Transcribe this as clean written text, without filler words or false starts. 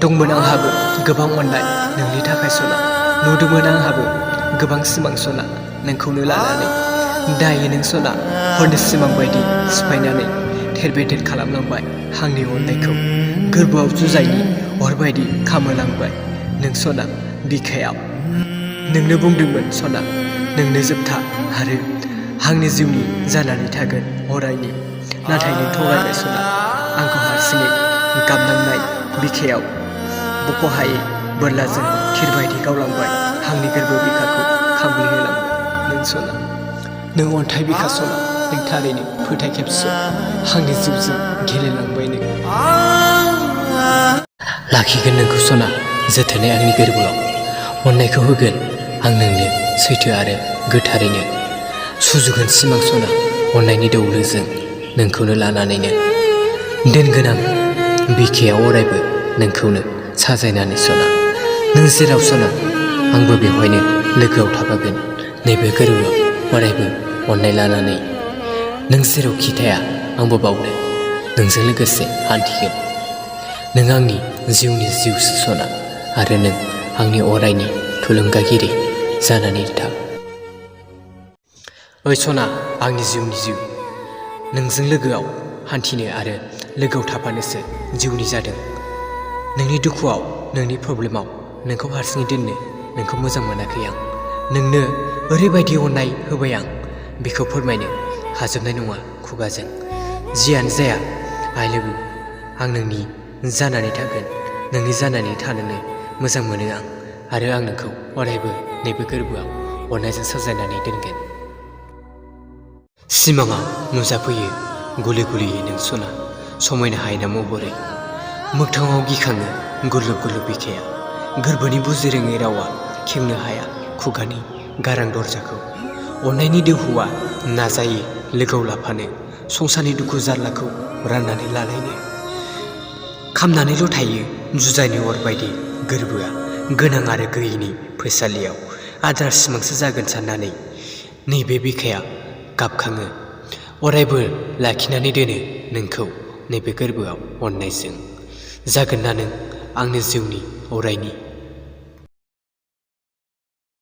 दंमोन आंहाबो गोबां अननाय नोंनि थाखाय सना नुदोंमोन आंहाबो गोबां सिमां सना नोंखौनो लानानै दायो नों सना हरनि सिमां बायदि सिफायनानै थेर बेथेर खालामलांबाय आंनि अननायखौ गोरबोआव जुजाइनि अर बायदि खामोलांबाय नों सना बिखायाव नोंनो बुंदोंमोन सना नोंनो जोबथा आरो आंनि जिउनि जानानै थागोन अरायनि नाथाय नों थगायबाय सना आंखौ हारसिङै गाबनांनाय बिखायाव बख'हायै बोरलाजों थिर बायदि गावलांबाय आंनि गोरबो बिखाखौ खामग्लिहोलांबाय नों सना नों अन्थाइ बिखा सना नों थारैनो फोथाय खेबसे आंनि जिउजों गेलेलांबाय नों लाखिगोन नोंखौ सना जोथोनै आंनि गोरबोआव अननायखौ होगोन आं नोंनो सैथो आरो गोथारैनो सुजुगोन सिमां सना अननायनि दौलोजों नोंखौनो लानानैनो दोनगोन आं बिखायाव अरायबो नोंखौनो साजायनानै सना नों जेराव सना आंबो बेवहायनो लोगोआव थाफागोन नैबे गोरबोआव अरायबो अननाय लानानै नों जेरावखि थाया आंबो बावनो नोंजों लोगोसे हान्थिगोन नों आंनि जिउनि जिउसो सना आरो नों आंनि अरायनि थुलुंगागिरि जानानै था ओइ सना आंनि जिउनि जिउ नोंजों लोगोआव हान्थिनो आरो लोगोआव थाफानोसो जिउनि जादों नोंनि दुखुआव नोंनि प्रब्लेमाव नोंखौ हारसिङै दोननो नोंखौ मोजां मोनाखै आं नोंनो ओरैबायदि अननाय होबाय आं बेखौ फोरमायनो हाजोबनाय नङा खुगाजों जियानो जाया आइ लोगो आं नोंनि जानानै थागोन नोंनि जानानै थानोनो मोजां मोनो आं आरो आं नोंखौ अरायबो नैबे गोरबोआव अननायजों साजायनानै दोनगोन सिमाङाव नुजाफैयो गुलि गुलियै नों सना समायना हायना महरै मोगथाङाव गिखाङो गुरलुब गुरलुब बिखाया गोरबोनि बुजिरोङै रावा खेवनो हाया खुगानि गारां दरजाखौ अननायनि दोहौआ नाजायो लोगोआव लाफानो संसारनि दुखु जारलाखौ राननानै लालायनो खामनानैल' थायो जुजाइनि अर बायदि गोरबोआ गोनां आरो गैयैनि फैसालियाव आद्रा सिमांसो जागोन साननानै नैबे बिखाया गाबखाङो अरायबो लाखिनानै दोनो नोंखौ नैबे गोरबोआव अननायजों जागोन ना नों आंनि जिउनि अरायनि